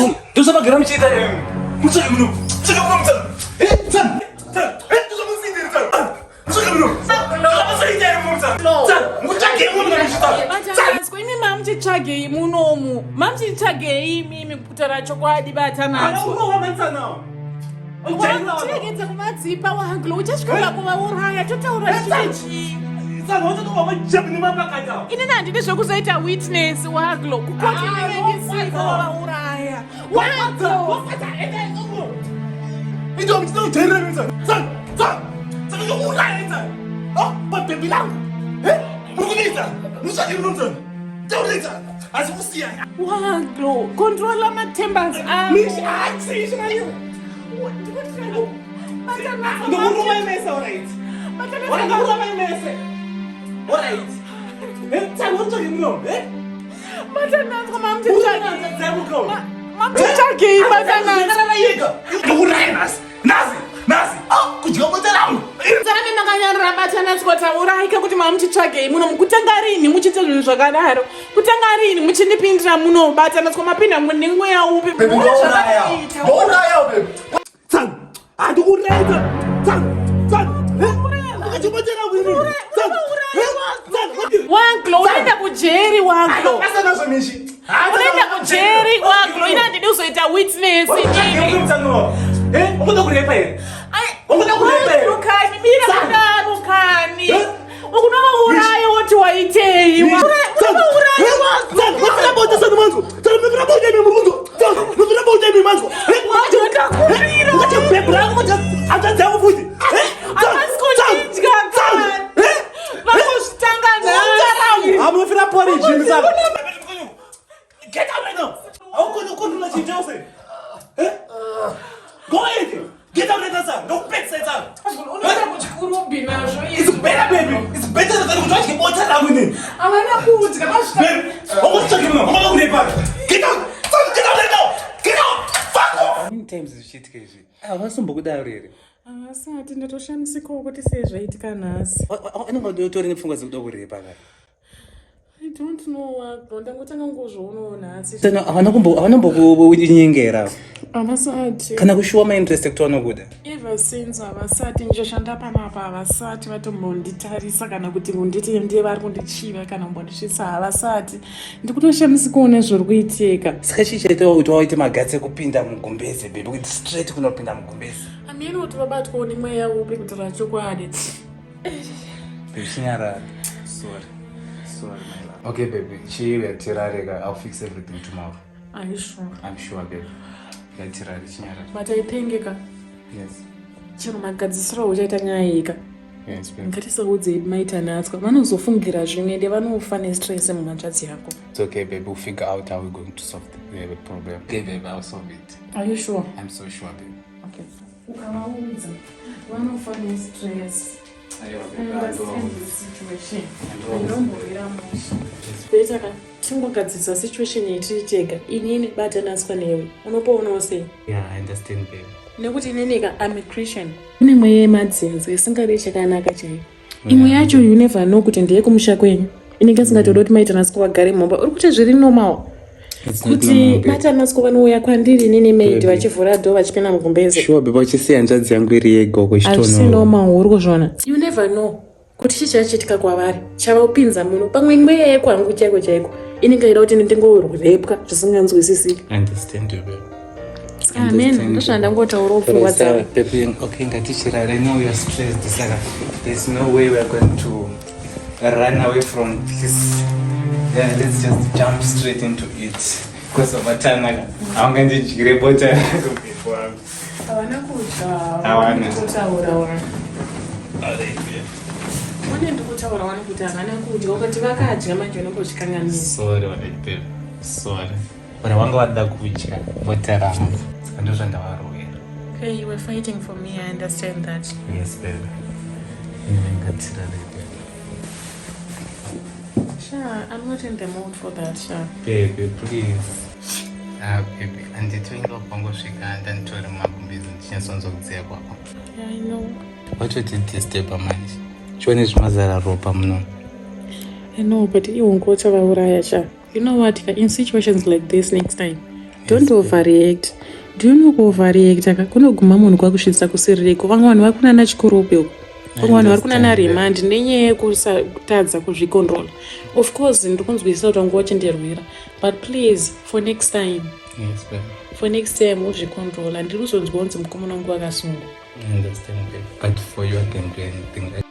Tsana, ndozvamagara muchiita imi. Mutsvake muno. Mutsvake muno mutsana. Eh, tsana. Tsana. Eh, ndozvamusinda iri tsana. Mutsvake muno. Ndozvamusinda iri muno tsana. Tsana, mutsvake muno mutsana. Batanaswa imi mamuchitsvagei munomu. Mamuchitsvagei imimi kutaura chokwadi batanaswa. Unowa matsana. Chiregedza kuvadzipa wanglo uchasvika pakuvauraya totaura chii chii. Tsana, watotowa majabu nemapakati awa. Inini handidi zvekuzoita witness waglo kukoti ndinenge ndisiko vauraya. Waglo. Into muchida kujairira mimi tsana. Tsana, tsana. Tsana ndokuuraya tsana. Oh, pabhebhi langu. Eh? Muri kudii tsana? Mutsvake muno tsana. Taurei tsana. Asi kusiya. Waglo. Controla matembers ako. Mishi, hachi, shaiyo. Ndokuruma imese, alright. Ora ndokuruma imese. Alright. Eh, tsana utsvake muno, eh? Matananzwa Urananza dzako. mamuchitsvagei matananzwa. Ndokuraya nhasi. Nhasi, nhasi. Ah, kudya bota rangu. Tsarame makanyarara batananzwa tauraika kuti mamuchitsvagei muno mukutanga rini muchiita zvinhu zvakadaro kutanga rini muchindipindira muno batananzwa mapinda nemweya upi Baby, Mune ndouraya. zvakaita. Ndouraya, baby. Tsana, handikuuraya tsana. Tsana, tsana. Eh? Ukachibotera kuini? Tsana. Eh? Tsana. Wanglo unoenda kujeri wanglo Asa nazvo mishi. unoenda kujeri wanglo ina handidi kuzoita witness inini. Eh, ukuda kurepa here? Ai, Ukuda kurepa here? Wanglo kani mira Tsana. kudaro kani Eh? ukunovauraya woti waitei unovauraya Tsana, mafira bota tsana manzwa. Tsana mafira bota imi murunzo. Tsana, mafira bota imi manzwa. Eh? Wanglo ndakumbira. Ukati bhebhi rangu manje hanzvadzi yangu futi. Eh? Tsana, Havasi kundidya tsana. kani. Eh? Vangozvitanga nhasi. Hamufira porridge musana. Get out right now. Haukoni kucontrola chinhu chose. Eh? Go ahead. Get out right now, sir. Ndokupedzisa tsana. Unoenda kuchikurubhi nazvo It's izvi. better, baby. It's better than kuti vadye bota rangu inini. Havana kudya vasvika. Baby, wakutsvake muno. Wamaka kurepa. Get out. Son, get out right now. Get out. Fuck off. How many times zvichiitika izvi? Havasimbokudaro here? Havasati ndatoshamisikawo kuti sei zvaitika nhasi. Anenge utori nepfungwa dzekuda kurepa ka. I don't know waglo ndangotanga ngozvionawo nhasi. Havana kumbokunyengera Havasati. kana kushuwa mainterest ekuti vanokuda. Ever since havasati ndichoshanda panapa havasati vatombonditarisa kana kuti kunditi ndiye vari kundichiva kana kumbondisvitsa havasati. Ndikutoshamisikawo nezviri kuitika. Saka chii chaita kuti waite maguts ekupinda mugumbeze baby kuti straight kunopinda mugumbeze? Hameno kuti vabatwawo nemweya upi kutaura chokwadi. Baby chinyarara. Sorry. Sorry my love. Okay baby, chiuya tirare ka. I'll fix everything tomorrow. Are you sure? I'm sure baby. Ngatirare chinyarara. But aipengeka. Yes. Chero magadzisiro uchaita nyaya iyi ka. Yes baby. Ngatisaudzei maitanatswa vanozofungira zvimwe ende vanofa nestress muhanzvadzi yako. It's okay baby, we'll figure out how we're going to solve the problem. Okay baby, I'll solve it. Are you sure? I'm so sure baby. Okay. Ukavaudza vanofa nestress. Aiwa I baby, understand the situation. Ndinombovira musha. Better ka tingogadzirisa situation iyi tiri tega. Inini batanatswa newe. Unopoonawo sei? Yeah, I understand baby. Nekuti inini ka I'm a Christian. Kune mweya yemadzinza isingadi chakanaka chaiyo. Imwe yacho you never know kuti ndeyekumusha kwenyu. Inenge isingatodi kuti maitanatswa vagare mumba. Uri kuti zviri normal. It's not Kuti normal, babe. batanatswa vanouya kwandiri inini maid Baby. vachivhura door vachipinda mugumbeze. Sure baby, uchisiya hanzvadzi yangu iri yega uko Hazvisi ichitonowa. normal uri kuzviona. You never know kuti chii chachiitika kwavari chavapinza muno pamwe mweya yekwangu chaiko chaiko inenge ida kuti ndingorepwa zvisinganzwisisiki. I understand you baby. Amen. Ndozvandangotaurawo pfungwa dzangu. Baby, okay, ngatichirare. I know you're stressed, Saka. There's no way we're going to run away from this. Yeah, let's just jump straight into it. Because of Atanaka. Haungandidyire bota rako baby wangu. Havana kudya. Havana. Ndikutaura wani. Alright, baby. Wane ndikutaura wani kuti havana kudya ukati vakadya manje unombozvikanganisa. Sorry, alright, baby. Sorry. But wanga wada kudya bota rangu. Saka ndozvandavarowera. Okay, you were fighting for me. I understand that. Yes, baby. Anyway, ngatirare, baby. Sha, I'm not in the mood for that, Sha. Baby, please. Ah, baby, handitoinga pangosvika ndanditori mumagumbezi ndichinyatsonzwa kudziya kwako. Yeah, I know. Watotidisturba manje. Chione zvimazara ropa muno. I know, but iwe ungotavauraya, Sha. You know what? In situations like this next time, Don't overreact. Do you know kuoverreacta ka kunoguma munhu kwakusvitsa kusiririko. Vamwe vanhu vari kunana chikoropi uko. Vamwe vanhu vari kunana remand nenyaya yekusatadza kuzvicontrola. Of course ndiri kunzwisisa kuti wanga wachindirwira but please for next time. Yes, babe. For next time wozvicontrola. Ndiri kuzonzwa kunzi mukomana wangu akasungwa. I understand, babe. But for you I can do anything.